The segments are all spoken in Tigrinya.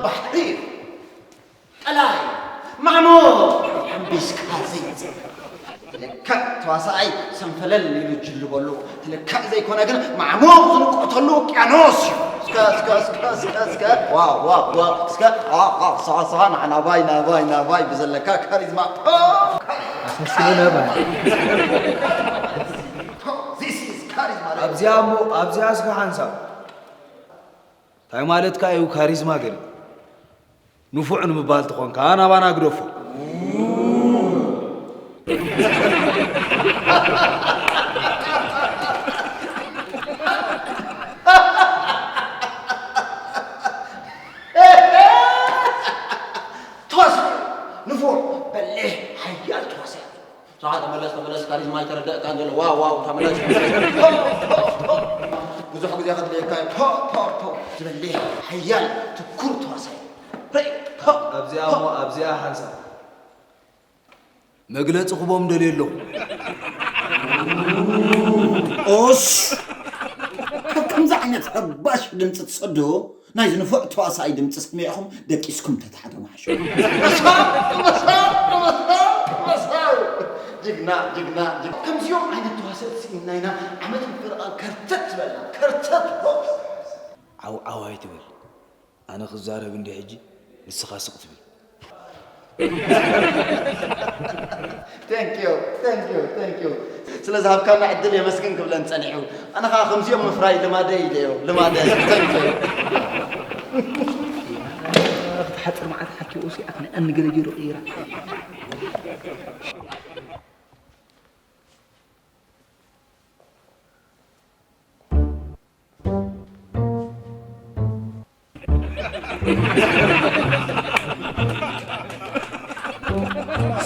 ባሕሪ፣ ቀላይ፣ ማዕሞ፣ ሓምቢስካ ዘይጽብር። ትልክዕ ተዋሳኣይ ሰንፈለል ኢሉ ጅልቦ ኣለዎ። ትልክዕ ዘይኮነ ግን ማዕሞ ዝንቆተሉ ውቅያኖስ እዩ። እስከ፣ እስከ፣ እስከ፣ እስከ፣ እስከ፣ ዋ፣ ዋ፣ ዋ፣ እስከ፣ ዋ፣ ዋ፣ ሰዋ፣ ሰዋ፣ ንዓ ናባይ፣ ናባይ፣ ናባይ ብዘለካ ካሪዝማ። ኣሰስነ ነባይ። This is ካሪዝማ። ኣብዚኣ እሞ፣ ኣብዚኣ እስከ ሓንሳብ። እንታይ ማለትካ እዩ ካሪዝማ ገለ? ንፉዕ ንምባል ተኾንካ ናባና ግደፎ። ተዋሳእ ንፉዕ በሊሕ ሓያል ተዋሳእ። ንስኻ ተመለስ፣ ተመለስ፣ ካሪዝማ ኣይተረደእካን ዘሎ። ዋው፣ ዋው፣ ተመለስ፣ ተመለስ። ፖ፣ ፖ፣ ፖ። ብዙሕ ግዜ ከድልየካ እዩ። ፖ፣ ፖ፣ ፖ። ዝበልሕ፣ ሓያል፣ ትኩር ተዋሳይ። ርእ፣ ፖ፣ ኣብዚኣ ፖ። እሞ፣ ኣብዚኣ ሓንሳብ መግለጺ ክቦም ደልየ ኣለኹ። ኦስ! ካብ ከምዚ ዓይነት ረባሽ ድምፂ ትሰዶ፣ ናይዚ ንፉዕ ተዋሳኣይ ድምፂ ሰሚዕኹም ደቂስኩም ተትሓድሩ ምሓሸ። ጅግና፣ ጅግና፣ ጅግና። ከምዚኦም ዓይነት ተዋሰእቲ ስኢንና ኢና ዓመት ምፍርቓን ከርተት ትበልና፣ ከርተት። ዓው ዓው ኣይትበል። ኣነ ክዛረብ እንዲ ሕጂ ንስኻ ስቕ ትብል። Thank you, thank you, thank you። ስለ ዝሃብካና ዕድል የመስግን ክብለን ጸኒሑ። ኣነ ኸኣ ከምዚኦም ምፍራይ ልማደይ ኢለዮ፣ ልማደይ። Thank you። ክትሓጽር መዓት ሓኪኡ ሲ ኣኽነ ኣንገለ ጀይሩ ቀይራ።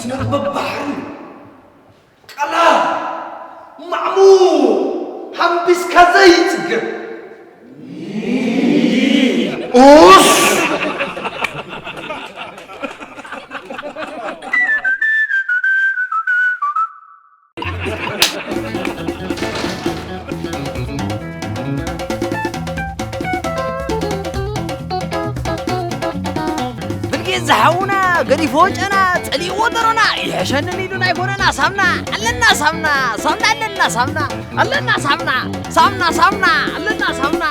ስነ ጥበብ ባሕሪ፣ ቀላ፣ ማዕሙ፣ ሓምቢስካ ዘይጽገብ። ኡስ! ብልጊት ዝሓውና ገዲፍዎ ጨና፣ ጸሊእዎ ደሮና፣ ይሕሸንን ኢሉ ናይ ጎነና ሳምና፣ ኣለና ሳምና፣ ሳምና ኣለና ሳምና፣ ኣለና ሳምና፣ ሳምና፣ ሳምና፣ ኣለና ሳምና።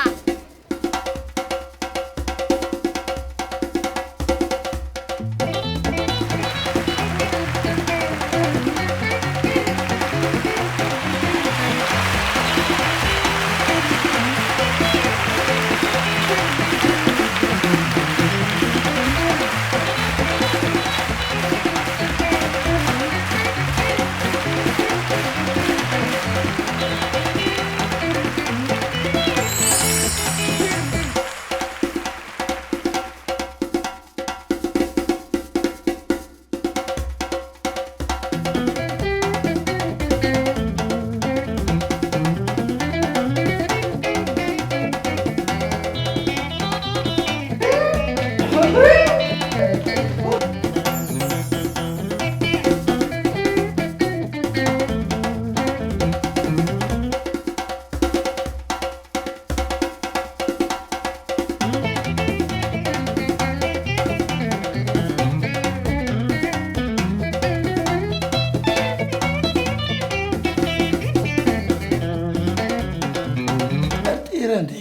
ጠርጢረ እንዴ?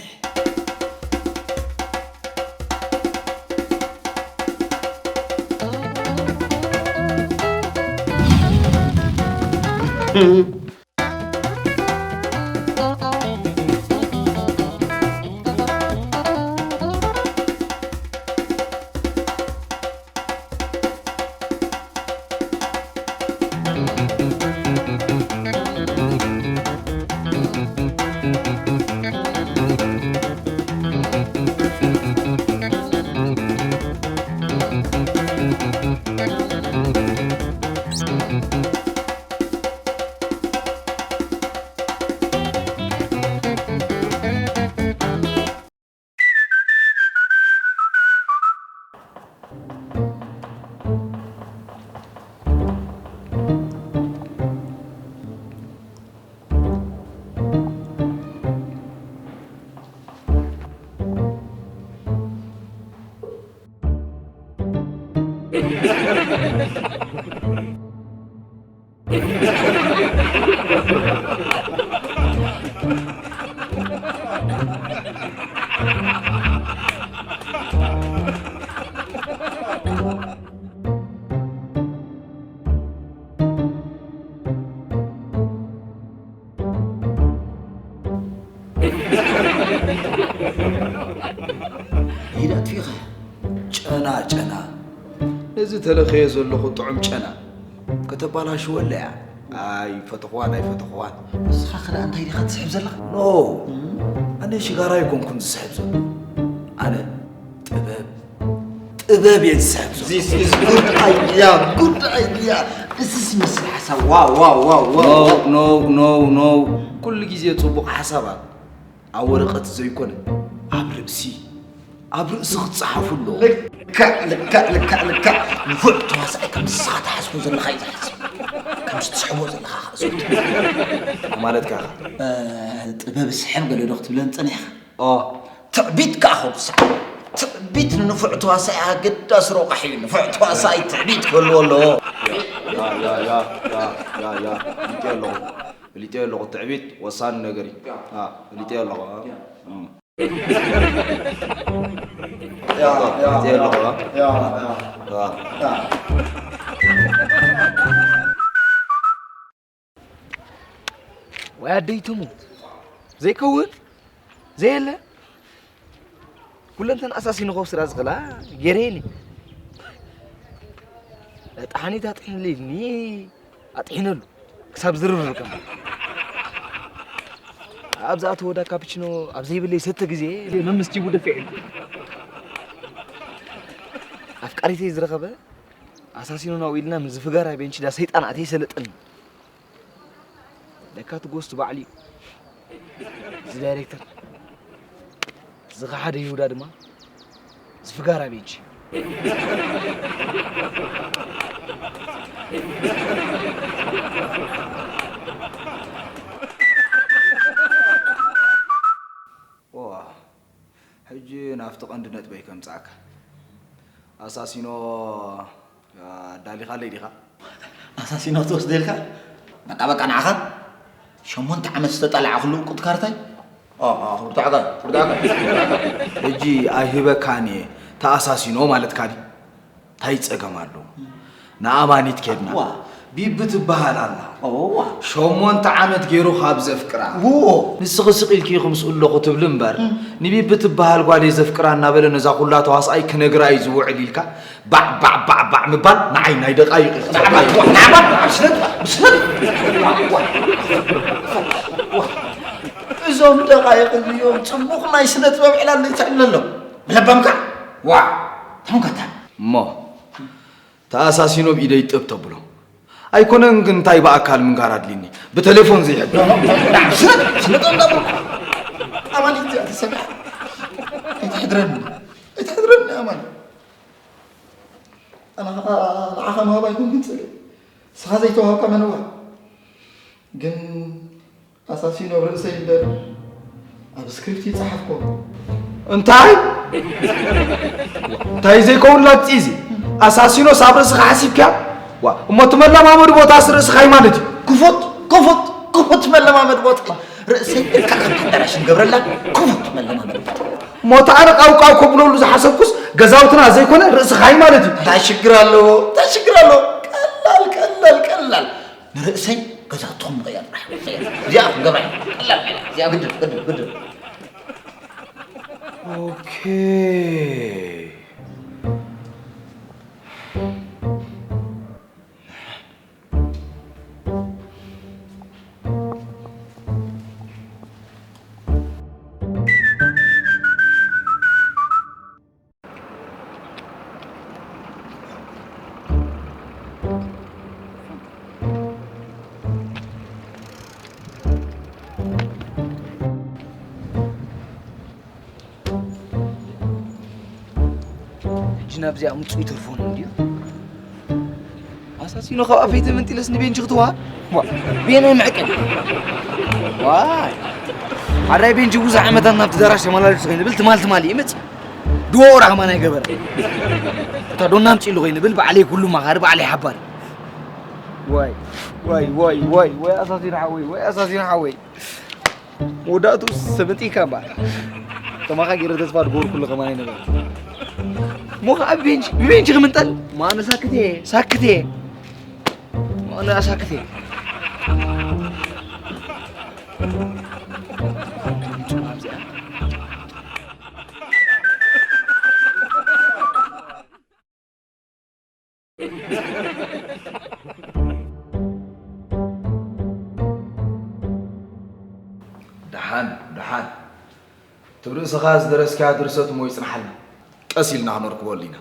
ኢድ ኣጥፊእኻ። ጨና፣ ጨና። ነዚ ተለኸዮ ዘለኹ ጥዑም ጨና ከተባላሽወለያ። ኣይፈተኽዋን፣ ኣይፈተኽዋን። ንስኻ ኸ ደኣ እንታይ ዲኻ ትስሕብ ዘለኻ? ኖ፣ ኣነ ሽጋራ ኣይኮንኩን ዝስሕብ ዘለኹ። ኣነ ጥበብ፣ ጥበብ እየ ዝስሕብ ዘለኹ። This is good idea, good idea። እዚ ዝመስል ሓሳብ፣ ዋው፣ ዋው፣ ዋው፣ ዋው፣ No, ዋው። No, no, no። ኩሉ ግዜ ጽቡቕ ሓሳባት ኣብ ወረቐት ዘይኮነ፣ ኣብ ርእሲ፣ ኣብ ርእሲ ክጸሓፉ ኣለዎ። ልክዕ፣ ልክዕ፣ ልክዕ፣ ልክዕ። ንፉዕ ተዋሳኣይ ከም ንስኻ ትሓስቦ ዘለኻ እዩ ዝሓስብ። ከም ትስሕቦ ዘለኻ ኸኣ ዝብል። ማለትካ ኢኻ። እ፣ ጥበብ ስሕብ ገለ ዶ ክትብለን ጸኒሕካ? ኦ። ትዕቢት ከኣ ክወስድ። ትዕቢት ንንፉዕ ተዋሳኣይ ኣገዳሲ ረቋሒ እዩ። ንፉዕ ተዋሳኣይ ትዕቢት ክህልዎ ኣለዎ። ያ፣ ያ፣ ያ፣ ያ፣ ያ፣ ያ። ፈሊጠዮ ኣለኹ። ፈሊጠዮ ኣለኹ። ትዕቢት ወሳኒ ነገር እዩ። ያ። አ፣ ፈሊጠዮ ኣለኹ። ያ። እም። ያ፣ ያ፣ ፈሊጠዮ ኣለኹ። ያ፣ ያ። አ። ያ። ወይ ኣደይ ትሙት። ዘይከውን? ዘየለ? ኩለንተን ኣሳሲኑ ከብስራ ዝኽእላ ገይረየን። ጣሓኒት ኣጥሒንልኒ፣ ኣጥሒነሉ። ክሳብ ዝርብርብ ከማ። ኣብ ዝኣተወ ዳ ካፕቺኖ ኣብ ዘይብለይ ሰተ ግዜ፣ መምስ ጂቡ ደፊዐ። ኣፍቃሪተይ ዝረኸበ፣ ኣሳሲኖ ናብኡ ኢልና ምስ ዝፍጋራ ቤንቺ ዳ ሰይጣን ኣተይ ሰለጠኒ። ለካ እቲ ጎስት ባዕሉ እዩ። እዚ ዳይሬክተር፣ ዝኸሓደ ይሁዳ ድማ ዝፍጋራ ቤንቺ። ዋ፣ ሕጂ ናብቲ ቀንዲ ነጥበይ ከምጽኣካ። ኣሳሲኖ ኣዳሊኻለይ ዲኻ? ኣሳሲኖ ትወስደልካ? በቃ፣ በቃ፣ ንዓኻ ሸሞንተ ዓመት ዝተጠላዕኽሉ ቁጥካርታይ? ኦ፣ ኦ፣ ርዳዕካ፣ ርዳዕካ፣ ርዳዕካ። ሕጂ ኣይህበካን እየ፣ ተኣሳሲኖ ማለትካ ድዩ? እንታይ ጸገም ኣለዎ? ንኣማኒት ኬድና። ዋ። ቢቢ ትበሃል ኣላ። ዋ። ሸሞንተ ዓመት ገይሩ ካብ ዘፍቅራ። ዎ። ንስኺ ስቕ ኢልኪ ክምስኡ ኣለኹ ትብሊ እምበር፣ እም። ንቢቢ ትበሃል ጓል እየ ዘፍቅራ እናበለ ነዛ ኩላ ተዋስኣይ ክነግራ እዩ ዝውዕል ኢልካ፣ ባዕ፣ ባዕ፣ ባዕ፣ ባዕ ምባል ንዓይ ናይ ደቓይቕ እዩ። ባዕ፣ ባዕ፣ ባዕ፣ ባዕ፣ ብስለት፣ ብስለት። ዋ፣ ዋ። ዋ። እዞም ደቓይቕ እዚኦም ጽቡቕ ናይ ስነ ጥበብ ዕላል ይትዕለሎም። ብለባምካ? ዋ። ተምከታ። እሞ ተኣሳሲኖ ብኢደይ ጥብ ተብሎ። ኣይኮነን ግን እንታይ ብኣካል ምንጋር ኣድልኒ፣ ብቴሌፎን ዘይሕብር። ስነ-፣ ስነ-፣ ስነ-፣ እንዳበልኩ። ኣማን እዚኣ ተሰሚዓ። ኣይትሕድረኒ። ኣይትሕድረኒ ኣማን። ኣነ ኸኣ ንዓኻ ምሃብ ኣይኮንኩን ጽልኢ። ንስኻ ዘይተዋሃብካ መን እዋ? ግን ኣሳሲኖ ኣብ ርእሰይ እምበር ኣብ ስክሪፕት ይጸሓፍኮ። እንታይ? እንታይ ዘይከውን ላግጺ እዚ? ኣሳሲኖስ ኣብ ርእስኻ ሓሲብካዮ? ዋ፣ እሞ እቲ መለማመዲ ቦታስ ርእስኻ እዩ ማለት እዩ? ክፉት፣ ክፉት፣ ክፉት መለማመዲ ቦታ። ርእሰይ ኢልካ ከም ኣዳራሽ ንገብረላ ክፉት መለማመዲ ቦታ። እሞ እቲ ኣነ ቃውቃው ከብለሉ ዝሓሰብኩስ ገዛውትና ዘይኮነ ርእስኻ እዩ ማለት እዩ? እንታይ ሽግር ኣለዎ? እንታይ ሽግር ኣለዎ? ቀላል፣ ቀላል፣ ቀላል። ንርእሰይ ገዛውትኹም ምቕያር ጥራሕ። እዚኣ ክንገብራ ኢና። ቀላል፣ ቀላል። እዚኣ ግድን፣ ግድን፣ ግድን። ኦኬ። ሕጂ ናብዚኣ ምጹ ይተርፎን እንድዩ። ኣሳሲኖ ካብ ኣፈይ ተመንጢለስ ንቤንጂ ክትወሃብ? ዋ፣ ቤናይ መዕቀኒ። ዋይ፣ ሓራይ ቤንጂ ብዙሕ ዓመታት ናብቲ ደራሽ ተመላሊሱ ከይንብል ትማል ትማል እዩ መጺኡ። ድዎ ራህማን ኣይገበረ። እታ ዶና ኣምፂሉ ኮይነ ብል ባዕለይ ኩሉ መኻሪ ባዕለይ ሓባሪ። ዋይ ዋይ ዋይ ዋይ ዋይ ኣሳሲር ሓወይ፣ ዋይ ኣሳሲር ሓወይ። መወዳእቱ ሰበጢካ እምበኣር። ከማኻ ገይረ ተስፋ ዝገበርኩሉ ከማን ኣይነበረ። እሞ ኸዓ ብቤንች ብቤንች ክምንጠል ማነ ሳክት እየ ሳክት እየ። ማነ ሳክት እየ። ደሓን ደሓን፣ ትብርእስኻ ዝደረስካያ ድርሰት እሞ ይጽንሓልና። ቀስ ኢልና ክነርክበሉ ኢና።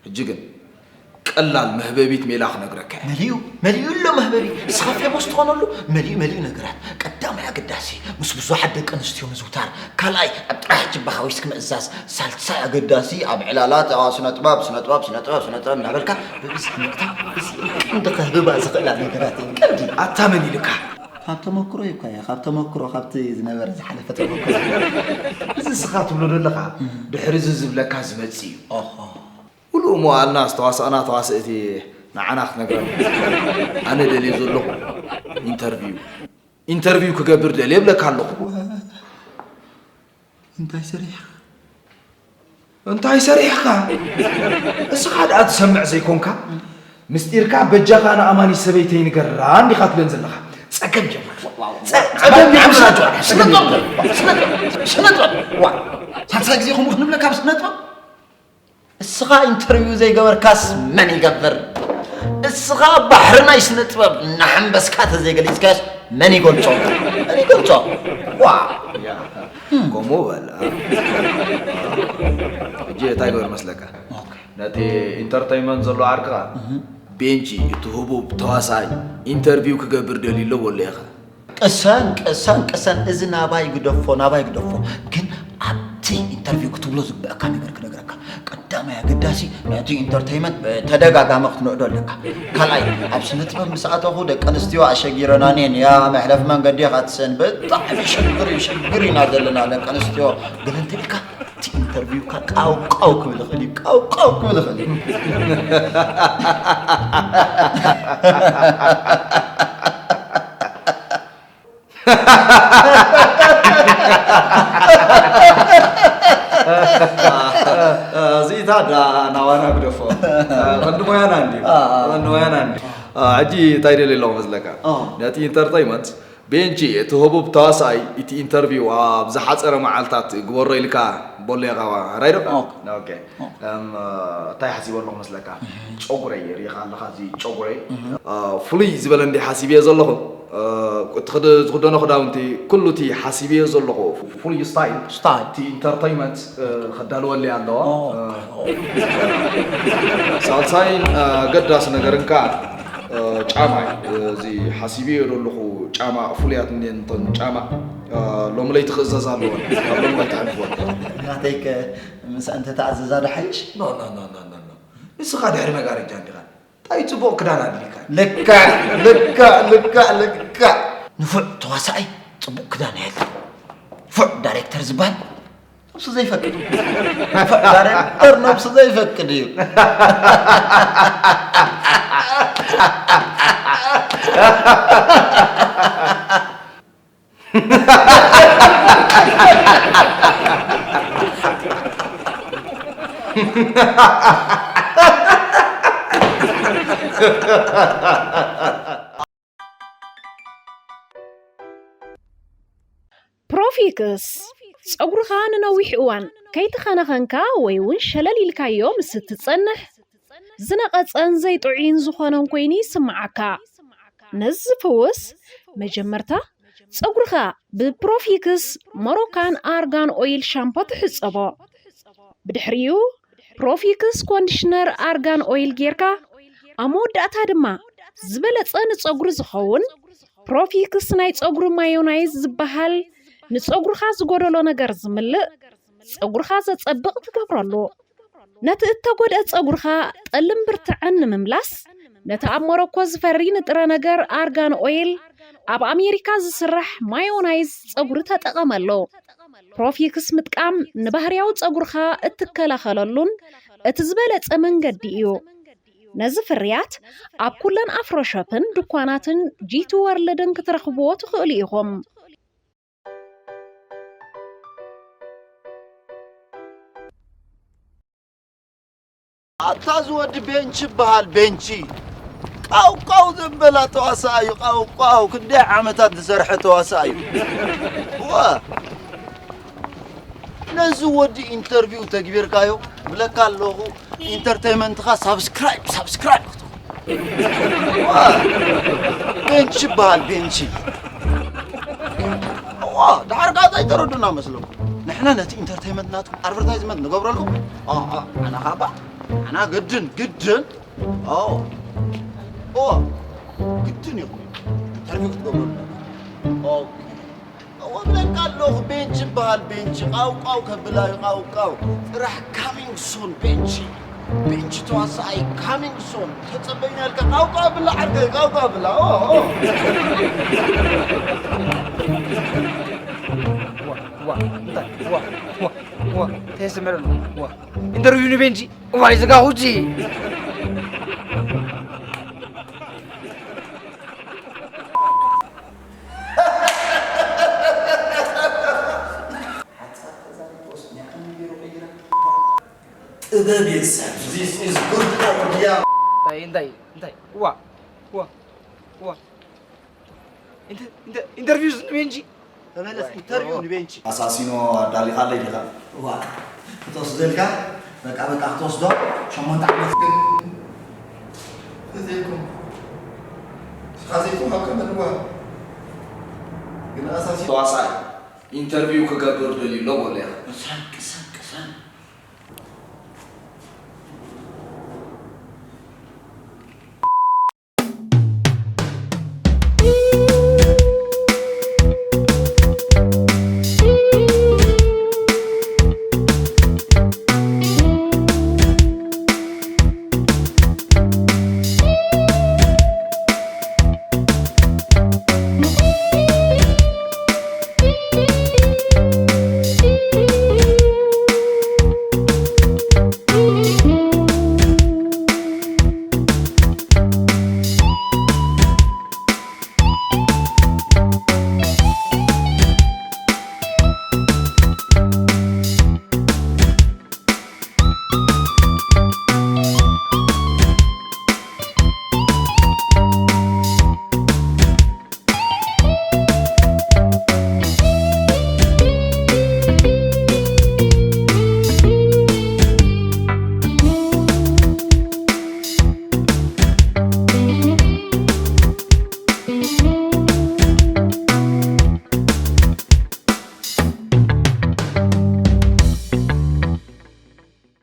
ሕጂ ግን ቀላል መህበቢት ሜላ ክነግረካ እየ። መሊኡ መሊኡ ኣሎ መህበቢ። እስኻ ፌሞስ ትኾነሉ መሊኡ መሊኡ ነገራት። ቀዳማይ ኣገዳሲ ምስ ብዙሓት ደቂ ኣንስትዮ ምዝውታር፣ ካልኣይ ኣብ ጥራሕ ጅባኻ ዊስኪ ምእዛዝ፣ ሳልሳይ ኣገዳሲ ኣብ ዕላላት ስነ ጥበብ ስነ ጥበብ ስነ ጥበብ ስነ ጥበብ እናበልካ ብብዝሒ ምእታው፣ እዚ ቀንዲ ከህብባ ዝኽእላ ነገራት እየን። ቀንዲ ኣታ መን ኢልካ? ካብ ተመክሮ እዩ እኳ እየ፣ ካብ ተመክሮ፣ ካብቲ ዝነበረ ዝሓለፈ ተመክሮ። እዚ እስኻ ትብሎ ዘለኻ ድሕሪ እዚ ዝብለካ ዝመጽእ እዩ። ኦሆ። ሙሉእ እሞ ኣልና ዝተዋሳእና ተዋስእቲ ንዓና ክትነግረና። ኣነ ደልየ ዘለኹ ኢንተርቪው፣ ኢንተርቪው ክገብር ደልየ እብለካ ኣለኹ። እንታይ ሰሪሕኻ? እንታይ ሰሪሕኻ? እስኻ ደኣ ትሰምዕ ዘይኮንካ? ምስጢርካ በጃኻ ንኣማኒ ሰበይተይ ንገራ እንዲኻ ትብለን ዘለኻ። ጸገም ጀመር። ጸ-፣ ጸገም ጀመር። ስነ ጥበብ፣ ስነ ጥበብ፣ ስነ ጥበብ። ዋ፣ ሳልሳይ ግዜ ከምኡ ክንብለካ ኣብ ስነ ጥበብ? እስኻ ኢንተርቪው ዘይገበርካስ መን ይገብር? እስኻ ባሕሪ ናይ ስነ ጥበብ እናሓንበስካ ተዘይገሊጽካስ መን ይገልጾ? መን ይገልጾ? ዋ! ያ፣ ከምኡ በል። ሕጂ እንታይ ገበር መስለካ? ኦኬ። ነቲ ኢንተርተይመንት ዘሎ ዓርክኻ፣ እህ። ቤንጂ፣ እቲ ህቡብ ተዋሳኣይ፣ ኢንተርቪው ክገብር ደልዩ ኣሎ በሎ ኢኻ። ቅሰን፣ ቅሰን፣ ቅሰን፣ እዚ ናባይ ግደፎ፣ ናባይ ግደፎ። ግን ኣብቲ ኢንተርቪው ክትብሎ ዝግበአካ ነገር ክነግረካ። ቀዳማይ ኣገዳሲ፣ ነቲ ኢንተርተይመንት ብተደጋጋሚ ክትንእዶ ኣለካ። ካልኣይ፣ ኣብ ስነ ጥበብ ምስ ኣተኹ፣ ደቂ ኣንስትዮ ኣሸጊረናኒ እየን። ያ መሕለፊ መንገዲ ኢኻ ትስእን። ብጣዕሚ ሽግር እዩ፣ ሽግር ኢና ዘለና ደቂ ኣንስትዮ። ገለ እንተኢልካ፣ እቲ ኢንተርቪውካ ቃው ቃው ክብል ይኽእል እዩ። ቃው ቃው ክብል ይኽእል እዩ። እዚኢታ ዳ ናባና ግደፎ። ቀንዲ ሞያና እንድዩ። አ፣ አ። ቀንዲ ሞያና እንድዩ። አ፣ ሕጂ እንታይ ደልየ ኣለኹ መስለካ? አ። ነቲ ኢንተርተይመንት ቤንጂ፣ እቲ ህቡብ ተዋሳኣይ፣ እቲ ኢንተርቪው ኣብ ዝሓጸረ መዓልታት ግበሮ ኢልካ በሎ ኢኻ፣ ሕራይ ዶ? ኦኬ። ኦኬ። ኦኬ። እም፣ እንታይ ሓሲበ ኣለኹ መስለካ? እህ። ጨጉረይ ርኢኻ ኣለኻ፣ እዚ ጨጉረይ። እህ። እ፣ ፍሉይ ዝበለ እንዲ ሓሲበዮ ዘለኹ፣ እ፣ እቲ ክድ-፣ ዝኽደኖ ክዳውንቲ፣ ኩሉ እቲ ሓሲበዮ ዘለኹ ፍሉይ ስታይል፣ ስታይል። እቲ ኢንተርተይመንት፣ እ፣ ክዳልወለይ ኣለዎ። ኦ፣ እ፣ ኦ። ሳልሳይን፣ እ፣ ኣገዳሲ ነገርን ከኣ እ፣ ጫማ እዩ። እዚ ሓሲበዮ ዘለኹ ጫማ ፍሉያት እኒአን እተን ጫማ። እ፣ ሎሚ ለይቲ ክእዘዛ ኣለወን። ካብ ሎሚ ለይቲ ሓሊፍወን። ናተይ ከ ምስ እንተ ተኣዘዛ ዶ ሓይሽ? ኖ፣ ኖ፣ ኖ፣ ኖ፣ ኖ፣ ኖ። ንስኻ ድሕሪ መጋረጃ እንዲኻ። እንታይ ጽቡቕ ክዳን ኣድሊካ? ልክዕ፣ ልክዕ፣ ልክዕ፣ ልክዕ። ንፉዕ ተዋሳኣይ ጽቡቕ ክዳን ኣየድልን። ንፉዕ ዳይሬክተር ዝበሃል ነብሱ ዘይፈቅድ። ዳይሬክተር ነብሱ ዘይፈቅድ እዩ። ፕሮፊክስ፣ ጸጉርኻ ንነዊሕ እዋን ከይተኸናኸንካ ወይ እውን ሸለል ኢልካዮ ምስ እትጸንሕ፣ ዝነቐጸን ዘይጥዑይን ዝኾነን ኮይኑ ይስምዓካ። ነዚ ዝፍውስ፣ መጀመርታ ጸጉርኻ ብፕሮፊክስ ሞሮካን ኣርጋን ኦይል ሻምፖ ትሕጸቦ። ብድሕሪኡ ፕሮፊክስ ኮንዲሽነር ኣርጋን ኦይል ጌርካ፣ ኣብ መወዳእታ ድማ ዝበለጸ ንጸጉሪ ዝኸውን ፕሮፊክስ ናይ ጸጉሪ ማዮናይዝ ዝበሃል ንጸጉርኻ ዝጎደሎ ነገር ዝምልእ፣ ጸጉርኻ ዘጸብቕ ትገብረሉ። ነቲ እተጎድአ ጸጉርኻ ጠልን ብርትዐን ንምምላስ፣ ነቲ ኣብ ሞሮኮ ዝፈሪ ንጥረ ነገር ኣርጋን ኦይል፣ ኣብ ኣሜሪካ ዝስራሕ ማዮናይዝ ጸጉሪ ተጠቐመሉ። ፕሮፊክስ ምጥቃም ንባህርያዊ ጸጉርኻ እትከላኸለሉን እቲ ዝበለጸ መንገዲ እዩ። ነዚ ፍርያት ኣብ ኩለን ኣፍሮ ሾፕን ድኳናትን ጂቲ ወርልድን ክትረኽብዎ ትኽእሉ ኢኹም። ኣታ ዝወዲ ቤንቺ ይበሃል ቤንቺ። ቃው ቃው ዘበላ ተዋሳእ እዩ። ቃው ቃው ክንደይ ዓመታት ዝሰርሐ ተዋሳእ እዩ። ዋ ነዚ ወዲ ኢንተርቪው ተግቢርካዮ ብለካ ኣለኹ። ኢንተርቴይመንትኻ ሳብስክራይብ ሳብስክራይብ ክትኮ ቤንቺ ይበሃል ቤንቺ። ዋ ድሓር ካታ ኣይተረዱና መስለኩም። ንሕና ነቲ ኢንተርቴይመንት ናትኩም ኣድቨርታይዝመንት ንገብረሉ። ኣና ካባ ኣና ግድን ግድን ግድን ይኹን ኢንተርቪው ክትገብረሉ። እወ ብለካ ኣለኹ ቤንቺ ይበሃል ቤንቺ ቃውቃው ከብላ እዩ ቃውቃው ጥራሕ ካሚንግ ሱን ቤንቺ ቤንቺ ተዋሳኣይ ካሚንግ ሱን ተጸበይና ኢልካ ቃውቃው ብላ ዓርከይ ቃውቃው ብላ እንታይ እንታይ ስምዕሉ ኢንተርቪው ንቤንጂ እዋይ ዝጋ ሁጂ ጥበብ የሰብ እንታይ እንታይ እንታይ ዋ ዋ ዋ ኢንተርቪው ንቤንጂ ተመለስ ኢንተርቪው ንቤንጂ ኣሳሲኖ ኣዳሊኻለይ ዲኻ እዋ ክትወስደልካ በቃ በቃ ክትወስዶ ሸሞንተ ዓመት ግን እዚኩም ስኻ ዘይትውሃብ ከመልዋ ግን ኣሳሲኖ ተዋሳይ ኢንተርቪው ክገብር ደልዩ ኣሎ በሎ ኢኻ